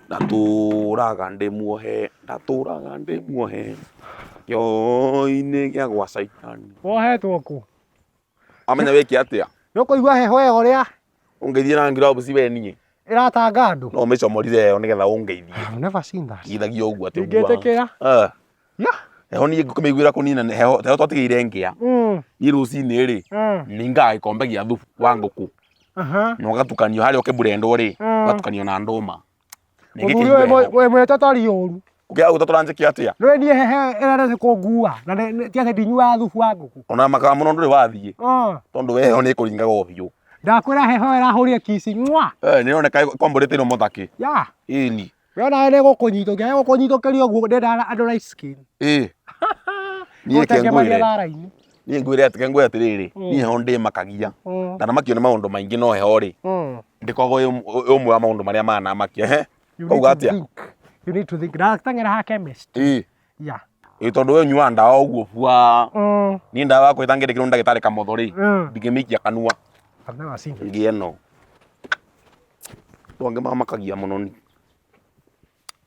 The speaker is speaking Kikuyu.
Ndatũraga ndĩ muohe, ndatũraga ndĩ muohe kĩoho-inĩ gĩa gwa caitani. Wohetwo kũ? Wamenya wĩke atĩa? Nĩ ũkũigua heho ĩyo ũrĩa Ũngeithie na gloves we niĩ. ĩratanga andũ. No ũmĩcomorire heho nĩgetha ũngeithie. I've never seen that. Ngithagia ũguo atĩ ũguo. Ndingĩtĩkĩra. Eh. Yeah. Heho niĩ ngũkĩmĩiguĩra kũnina nĩ heho heho twatigĩire ngĩa. Niĩ rũcinĩ rĩ, ningaga gĩkombe gĩa thubu wa ngũkũ. Na ũgatukanio harĩa ũkĩmburendwo rĩ, ũgatukanio na ndũma. Mũthuri ũyũ wĩ mwĩtotori ũru. Ũkĩaga gũtotora njĩke atĩa? Nĩũĩ niĩ hehe ĩrenda kũngua na ti atĩ ndinyuaga thubu wa ngũkũ. Ona makaga mũno ndũrĩ wathiĩ. Tondũ we heho nĩ ĩkũringaga ũthiũ. Ndakwĩra heho ĩrahũrire kici ng'wa. Eh, nĩ ĩroneka ĩkwambũrĩte iromo takĩ. Yeah. Ĩni. We onawe nĩ gũkũnyita ũngĩaga gũkũnyitũkĩria ũguo ndendaga andũ light skin. Ĩ. Niĩ reke Ũtengemaria ngwĩre. thara-inĩ. Niĩ ngwĩre atĩ ngwĩre atĩrĩrĩ, niĩ heho ndĩmakagia. Ndanamakio nĩ maũndũ maingĩ no heho rĩ, ndĩkoragwo ĩ ũmwe wa maũndũ marĩa manamakia. Ehe. You need Wauga to atĩa? think. You need to think. Ndateng'era ha chemist. Ĩ. Yeah. Ĩ tondũ we ũnyuaga ndawa ũguo bua. Niĩ ndawa yakwa ĩtangĩandĩkĩrwo nĩ ndagĩtarĩ kamotho rĩ, ndingĩmĩikia kanua. I've never seen it. Ngĩe no. Andũ angĩ mamakagia mũno ni.